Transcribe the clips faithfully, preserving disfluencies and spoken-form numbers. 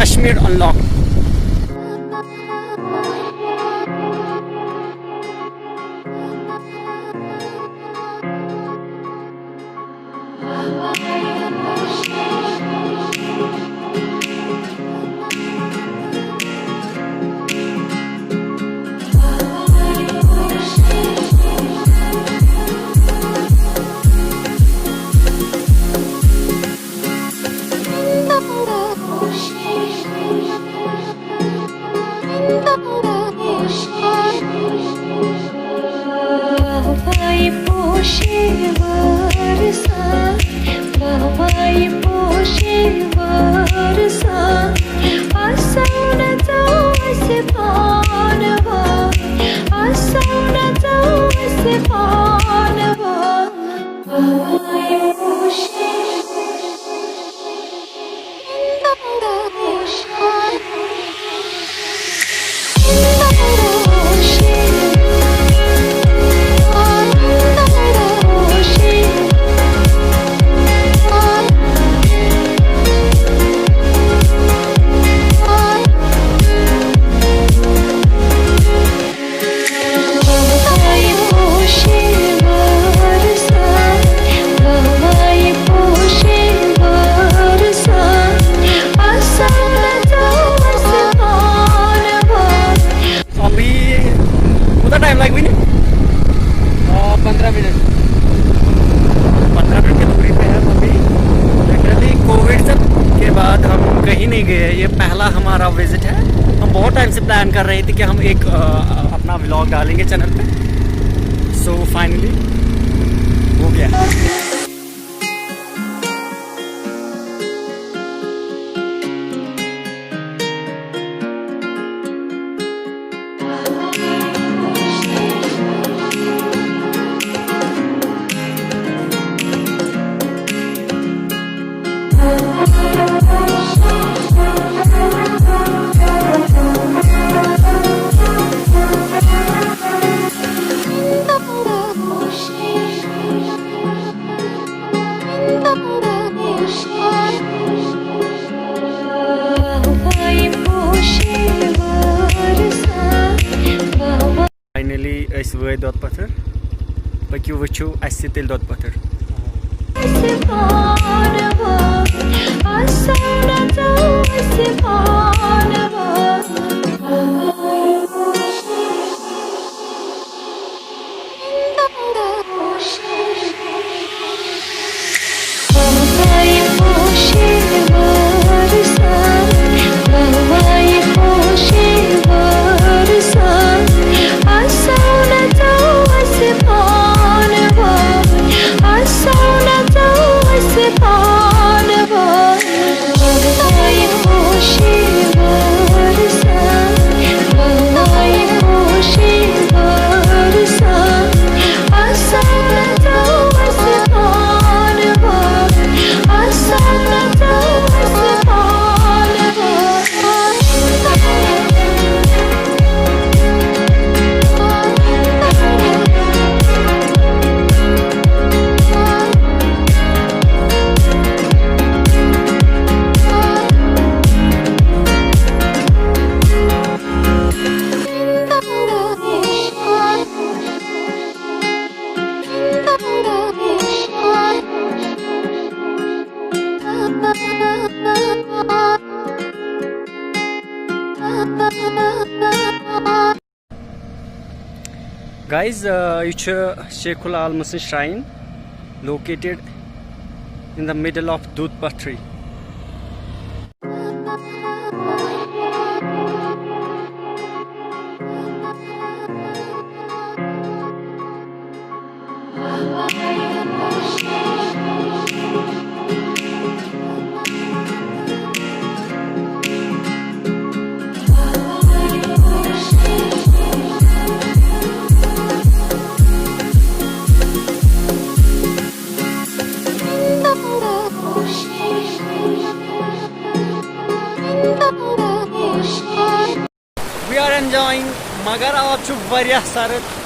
Kashmir unlocked. ابھی کوٗتاہ time لگہِ وٕنہِ؟ آ، پندرہ منٹ۔ پندرہ منٹ کی دوری پہ ہے ابھی۔ لٹرلی کووڈ سے کے بعد ہم کہیں نہیں گئے، یہ پہلا ہمارا وزٹ ہے۔ ہم بہت ٹائم سے پلان کر رہے تھے کہ ہم ایک اپنا ولاگ ڈالیں گے چینل پہ۔ سو فائنلی ہو گیا۔ فاینلی أسۍ وٲتۍ دۄد پتھر۔ پٔکِو وٕچھِو اَسہِ تیٚلہِ دۄد پتھر۔ گایز، یہِ چھُ شیخ العالمہٕ سٕنٛز shrine, located in the middle of Dudh Pathri. We are enjoying، مگر آب چھُ واریاہ سرد۔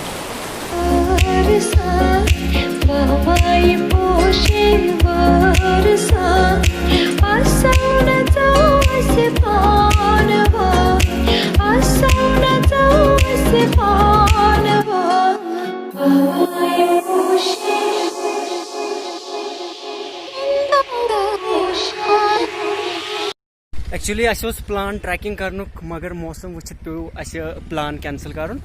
ایکچولی اَسہِ اوس پلان ٹریکنگ کرنُک، مگر موسم وٕچھِتھ پیوٚو اَسہِ پلان کینسل کرُن۔